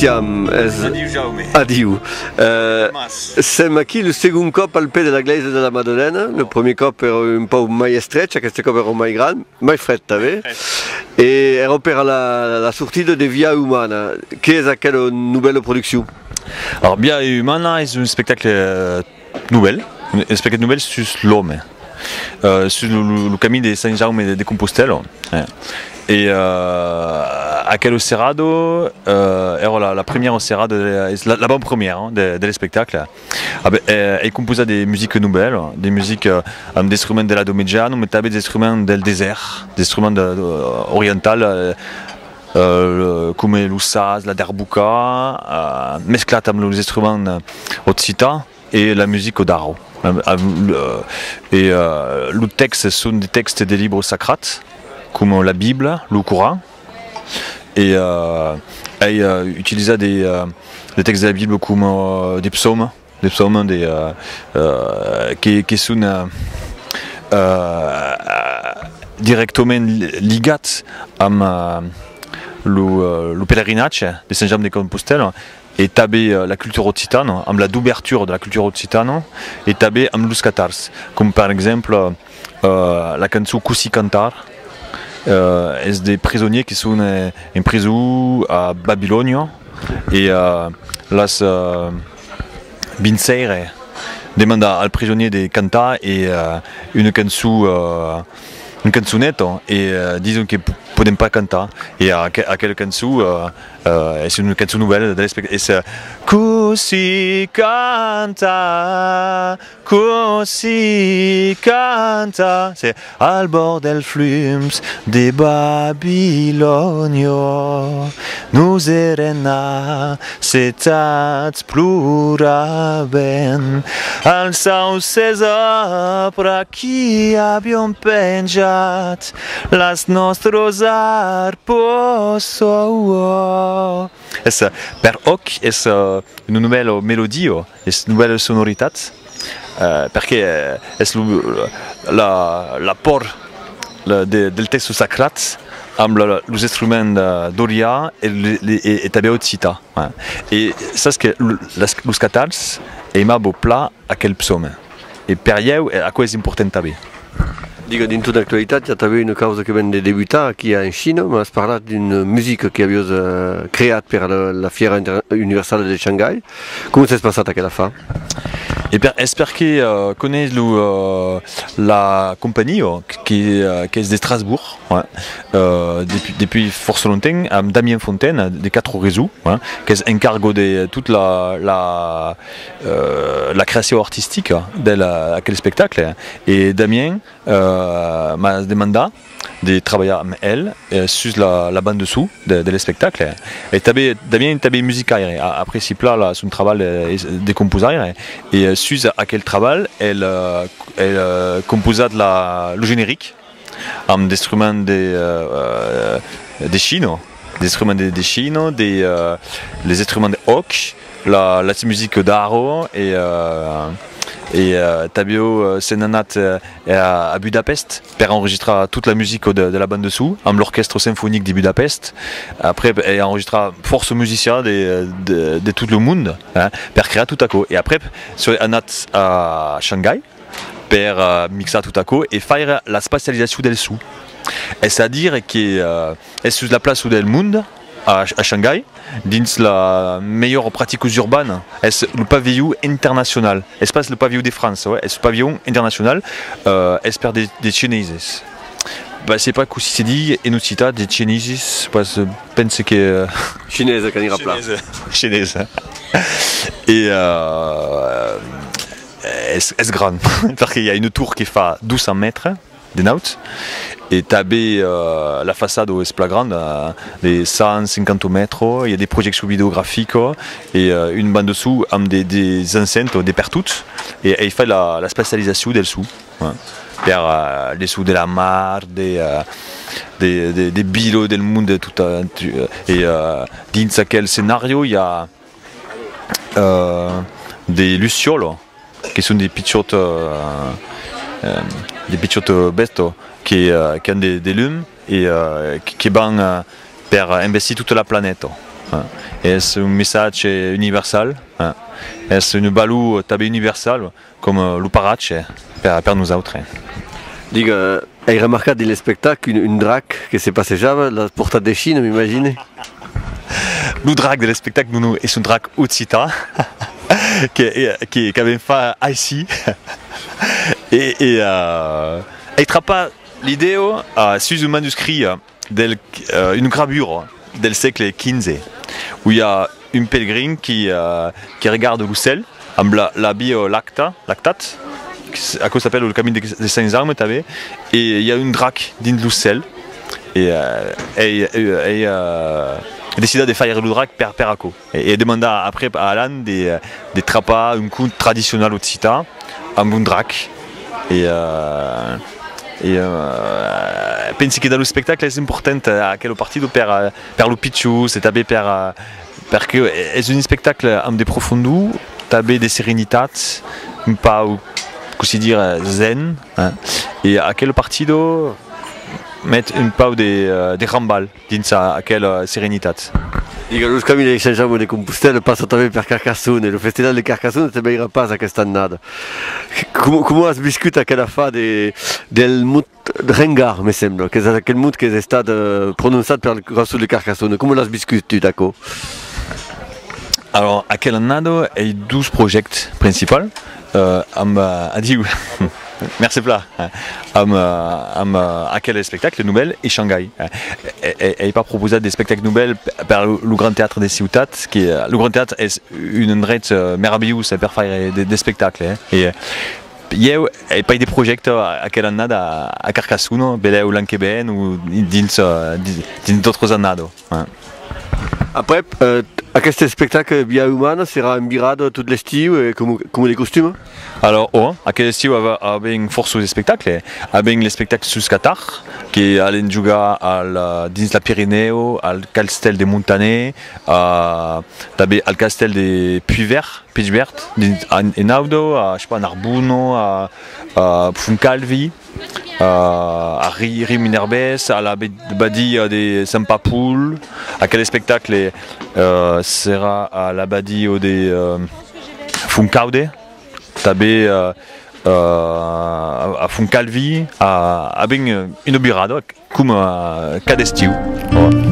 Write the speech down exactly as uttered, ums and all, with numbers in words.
Jam, es... Adiu, Jaume. Adiu. Eh, Mas. Sem aquí lo segond còp al pè de la glèisa de la Madalena. Lo premier còp èra un pauc mai estrech, aqueste còp èra mai grand, mai fred tanben. Fred. E èra per la, la sortida de Via Umana. Qu'es aquela novèla produccion? Alors, Via Umana es un espectacle, eh, novèl, un espectacle novèl sus l'òme, eh, sus lo, lo, lo camin de Sant Jaume de, de Compostèla. Eh. E, eh, aquela serada, eh, èra la, la premièra serada, de, es la, l'avant-premièra, eh, de, de l'espectacle. Ah ben, eh, ai composat de musica novèla, de musica, eh, amb d'instruments de l'Edat Mejana, mas tanben d'instruments del desèrt, d'instruments de, de, orientals, eh, eh, coma lo saz, la darbuka, eh, mesclat amb los instruments, eh, occitans e la musica d'ara. Amb, amb, eh, e, eh, los tèxtes son de tèxtes de libres sacrats, coma la Bibla, lo Coran, e, eh, ai, eh, utilizat de, eh, de tèxtes de la Bibla coma, eh, de psaumes, de psaumes de, eh, eh, que, que son, eh, eh, dirèctament li-, ligats amb, eh, lo, eh, lo pelerinatge de Sant Jaume de Compostèla e tanben, eh, la cultura occitana, amb la dobertura de la cultura occitana e tanben amb los catars, com per exemple, eh, la cançon Cossí cantar, eh, es de presonièrs que son, eh, en preson a Babilònia e, eh, las, eh, vincèiras demanda al presonièr de cantar e, eh, una cançon, eh, una cançoneta e, eh, dison que p-, podèm pas cantar e aqu-, aquela cançon, eh, eh, es una cançon novèla de l'espec-, es, eh, Cossí cantar, cossí cantar, se al bòrd dels flums de Babilònia, nos èrem assetats, ploràvem als sauces, après qui aviam penjat las nòstras arpas. Es, eh, per òc, es, eh, una novèla melodia, es novèla sonoritat, eh, perque, eh, es lo, la, la por, la, de, del tèxt sacrat amb la, los instruments, eh, dorians e, le, le, e, e tanben occitans, eh. E sas que lo, las, los catars aimavan plan aquel psaume. E per ieu, eh, aquò es important tanben. Diga, dins ton actualitat, i a tanben una causa que ven de debutar aquí en China. M'as parlat d'una musica que aviás, eh, creat per la, la Fièra Inter-, Universala de Xangai. Coma s'es passat aquel afar? E per, es perque, eh, coneis lo, eh, la companhia que, eh, qu'es d'Estrasburg, ouais. Eh, depi, depi fòrça longtemps, amb Damien Fontaine, de Quatre Réseaux, ouais, qu'es en carga de tota la, la, eh, la creacion artistica del, aquel espectacle. E Damien, eh, m'a demandat de trabalhar amb el, eh, sus la, la banda son de, de l'espectacle. E tanben, Damien tanben musicaire, a, apreci plan la, son trabalh, eh, de composaire, e, eh, sus aquel trabalh, el, eh, el, eh, composat la, lo generic, amb d'instruments de, eh, eh, de China, d'instruments de, de China, de, eh, les instruments de òc, la, las musicas d'ara, e, eh, e, eh, tanben, eh, se n'es anat, eh, a, a Budapèst per enregistrar tota la musica de, de la banda son, amb l'orquèstre sinfonic de Budapèst. Après, ai enregistrat fòrça musicians de, de, de tot lo mond, eh, per crear tot aquò. E après, soi anat a Xangai, per, eh, mixar tot aquò e faire la espacializacion del son. Es a dire que, eh, es sus la plaça del mond a, a Xangai, dins la melhora practicas urbanas, es lo pavilhon internacional. Es pas lo pavilhon de França, ouais, es lo pavilhon internacional, eh, es per de, de chineses. Bah, sai pas cossí se ditz en occitan, de chineses, pas, eh, pense que, eh, chinesa, qu'anirà plan. Chinesa. Chinesa. E, eh, es, es grand, perque i a una tor que fa dos cents mètres de naut, e tanben, eh, la façada es plan granda, eh, de cent cinquanta mètres, i a de projeccions videograficas, e, eh, un banc de son amb de, de enceintes de pertot, e, e fa la, la espacializacion del son, eh, per, eh, le son de la mar, de, eh, de, de, de vila, del mond, de tot, eh, e, eh, dins aquel scenari, i a, eh, de luciolas, que son de pichòt, eh, eh, de pichòt bèstia que, eh, que an de, de lum e, eh, que, que van, eh, per investir tota la planeta. Eh. Es un messatge universal, eh. Es una valor tanben universala, com, eh, lo paratge, eh, per, per nosautres. Diga, ai remarcat dins l'espectacle un, un drac que se passejava, l'as portat de China, m'imagine? Lo drac de l'espectacle, non, non, es un drac occitan que, que, qu'avèm fach aicí. E, e, eh, ai trapat l'idèa, eh, sus un manuscrit, eh, del, eh, una gravura del sègle quinze, ont i a un pelegrin qui, eh, qui regarda lo cèl amb la, la via lacta, lactat, aquò s'apèla lo camin de, de Sent Jaume tanben, e i a un drac dins lo cèl, e, eh, ai, ai, ai, eh, decidat de faire lo drac per, per aquò. E, e demandar aprèp a Alan de, de trapar un cont tradicional occitan amb un drac. E, eh, e, eh, pensi que dins lo spectacle es important, eh, aquela partida per, eh, per los pichons e tanben per, eh, perque es un espectacle amb de profondor, tanben de serenitat, un pauc, cossí dire, zen, eh? E aquela partida met un pauc de, eh, de rambalh dins a, aquela serenitat. Diga, los camins de Sent Jaume de Compostèla passa tanben per Carcassona, e lo festival de Carcassona te veirà pas aquesta annada. Com, coma as viscut aquel afar de, del mot rengar, me sembla, qu'es aquel mot qu'es estat, eh, prononçat per lo Grassol de Carcassona? Coma l'as viscut tu, aquò? Alors, aquela annada ai dos projèctes principals, eh, amb, eh, adiu, mercé plan, eh, amb, eh, amb, eh, aquel espectacle novèl e Shanghai. Eh, e, e, ai pas proposat d'espectacle novèl per, per lo, lo Grand Teatre de Ciutat, que, eh, lo Grand Teatre es un endrech, eh, meravilhós, eh, per faire de, d'espectacle, eh. E, eh, ieu ai pas de projècte aquela annada a, a Carcassona, belèu l'an que ven o dins, eh, dins, dins d'autras annadas. Ouais. Aprèp, eh, aqueste espectacle Via Umana serà en virada tot l'estiu, e coma, coma de costuma? Alors, ò, aquel estiu ava-, avèm fòrça d'espectacles. Avèm l'espectacle sus Catar, que alèm jogar al, dins la Pirenèu, al castèl de Montaner, a, tanben al castèl de Puigverd, Puigverd, dins, en, en Aude, a, je sais pas, Narbona, a, a Fontcalvi, a, a Ri-, Riu Minervés, a la be-, badia de Sant Papol. Aquel espectacle, eh, serà a la badia de, eh, Fontcaude, tanben, eh, eh, a, a Fontcalvi, a, avèm, eh, una virada, coma, eh, cada estiu. Voilà.